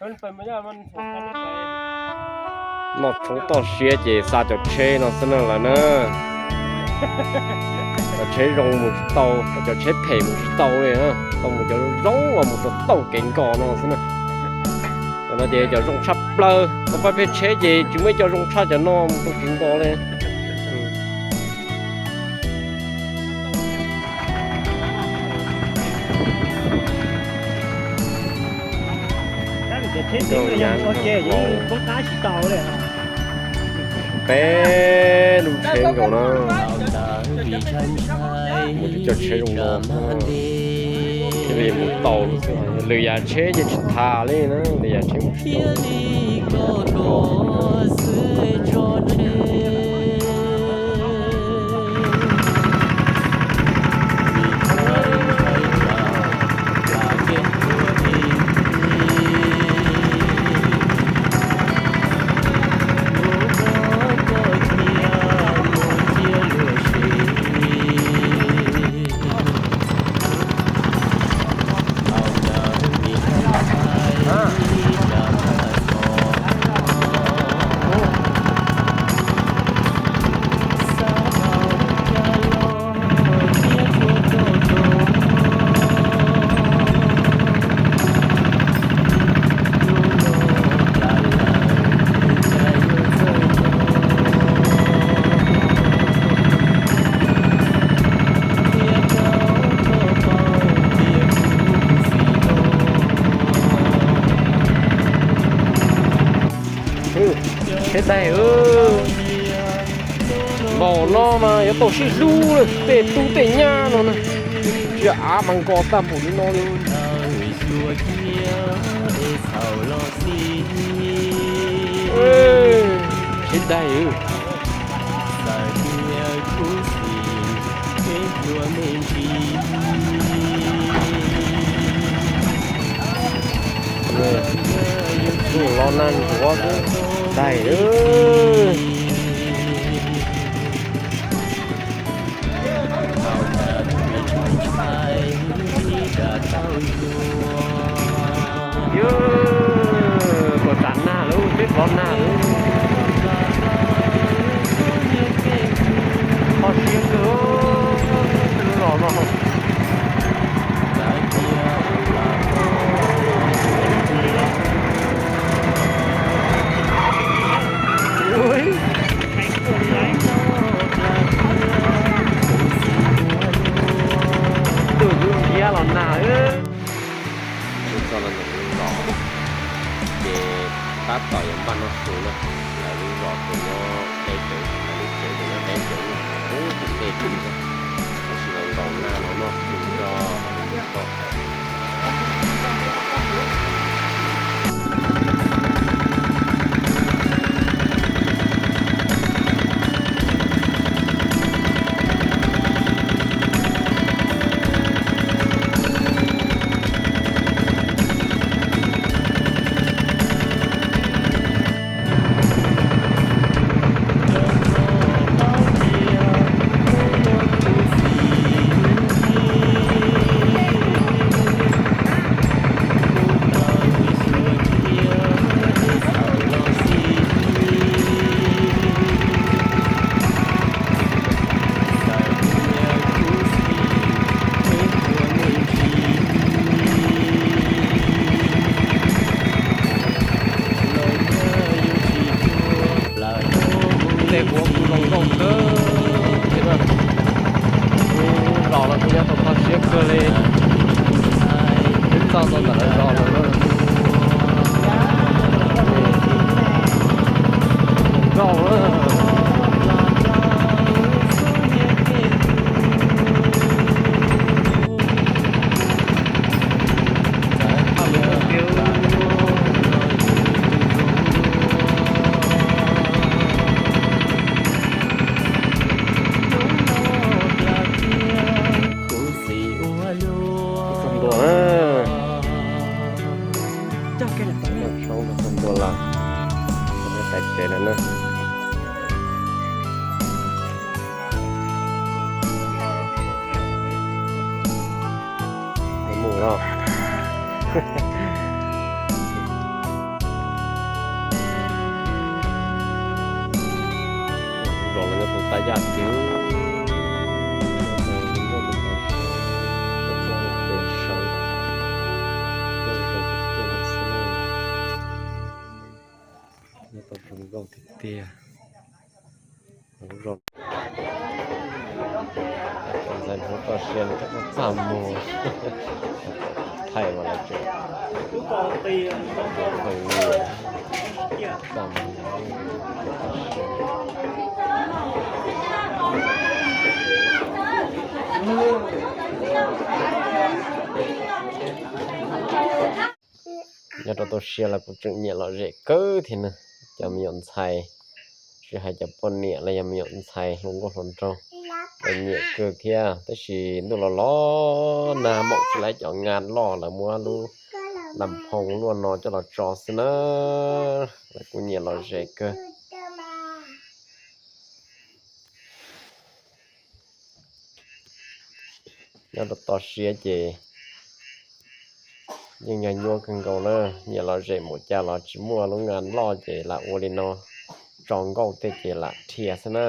Noj tshoob toj siab ces xa cov tsheb no xwb na lawm na. Cov tsheb zoo mus tsis tau, cov tsheb phem mus tsis tau li na. Tau mus cov zoo los mus tau kev nkos no xwb na. Cov no ces cov zoo tshaj plaws, tau pab peb tsheb ces tsis muaj ib co zoo tshaj cov no mus tau kev nkos li. Peb lub tsheb nkaus no. Mus cov tsheb zoo no. Thiaj li mus tau. Lwm yam tsheb ces tsis tham li na, lwm yam tsheb mus tsis tau. Tsheb daig, npaum no mas yuav tau sib hlub tej tub tej nyab no na. Tsis av mas nkos tag npaum li no li. Tsheb daig. Los nag ntsuav xwb, daig. Yog tuaj tsam nag lawm, peb plov nag lawm. Kho siab kawg, lub zos no. Tus dub ntxiab los nag. Txog los ntawm lub zos ces tab tom yuav npaj noj su na. Lawv lub zos ces nyob deb tsawv, lawv lub tsev ces nyob deb tsawv, ub tus dej tub xwb. Tab sis los nkaus nag los noj su rau. Tej huab kuj zoo nkauj kawg thiab na. Kuv los los kuj nyob tau kho siab kawg li. Twb txog tau ntawm lawv zos lawm na. Zoo nkauj na. Txog ntua na. Txog ntua lawm. Txog ntua lawm na. Mus los. Yaj twv, nyob tau zoo nkauj tiag tiag. Ntxhais hluas toj siab no txaj muag, thaij mas lawv tseem txaj muag. Nyob rau toj siab lawv kuj tseem nyiam lom zem kawg thiab na. Cov me nyuam ntxhais, tsis hais cov poj niam los yog me nyuam ntxhais hluas nkauj hluas nraug, lawv nyiam kawg thiab. Tab sis ntuj los los nag, maum tsis lab cov ngas loj, lawv muab lub las phoo luaj no coj los tso xwb na. Lawv kuj nyiam lom zem kawg. Nyob rau toj siab ces yeej yog nyuaj kawg nkaus na, nyiam lom zem mus cas los tsis muaj lub ngas loj ces lam ua li no, tso nkauj tej ces lam dhia xwb na.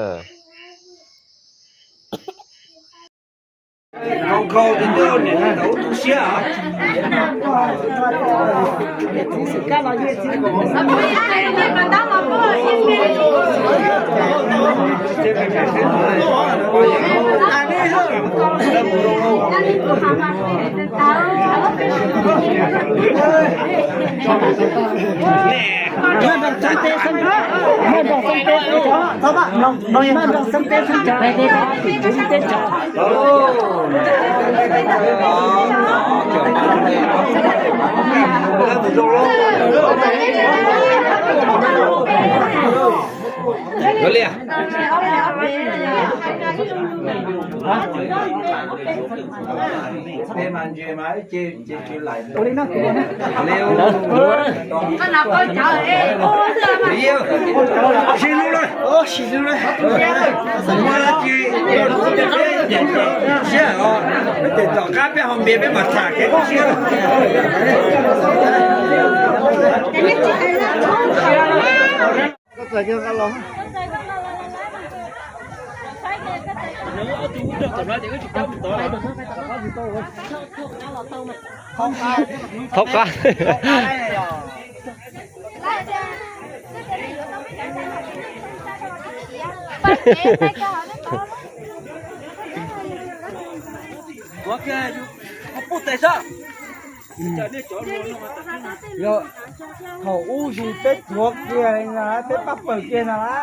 Sib hlub na. Sib hlub na. Muaj dab tsi, siab os, tes tom qab peb ho npias peb mam tham kev koob siab. Thaub qab. Yog thaum ub yus peb tuav kiag na, peb pab pawg kiag na lawm.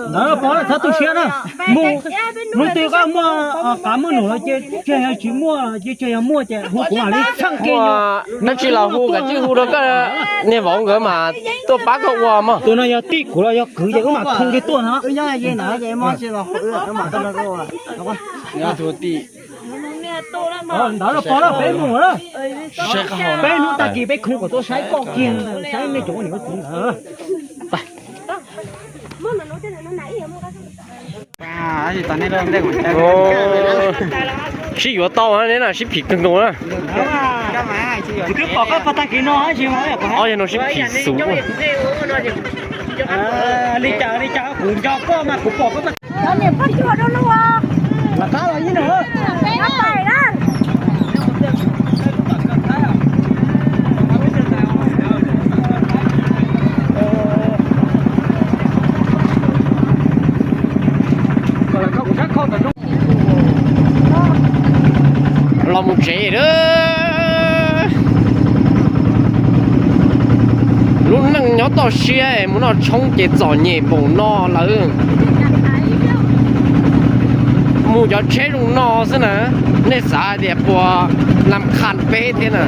Ntawd pov txhob tu siab na. Mus, mus twg koj muaj qav muaj num los ces tseg, yog tsis muaj ces tseg, yog muaj ces hu kuv mam li txheej kiag. Dab tsi los hu, kav tsij hu rau koj niag vauv nkawd mas tuaj pab koj ua mog. Tus no yog tij kuv los yog kwv ces wb mam hu li tuaj no. Ntawd los pov lawm, peb mus lawm. Peb hnub tag kis peb khoov kom tuaj saib koj kiag, saib nej cov ua niam ua txiv ntawd. Sib yuav tau ne na, sib phim kawg nkaus na. Kuv twb pom koj puag tag kis no. Ob yog no sib phim xus. Li cas li cas kuv nco koj mas kuv pom koj. Cov niam poj cuag rau lub, rov qab los ib nus. Los mus tsev a. Lub neej nyob toj siab mus noj tshoob ces txom nyem npaum no lawm. Mus cov tsheb zoo no xwb na, nej xav hais tias puas lam khas peb thiab na.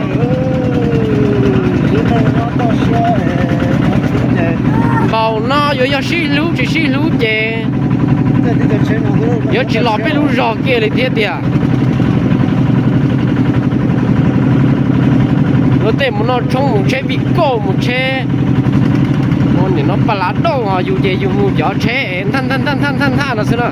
Npaum no yuav yog sib hlub tsis sib hlub ces yuav tsis los peb lub zog kiag li thiab tiag. Tej mus noj tshoob, mus tsheb vij kauj, mus tsheb, nim no pas lav dauj, ho yus ces yus mus cov tsheb es nthaj nthaj nthaj nthaj no xwb na.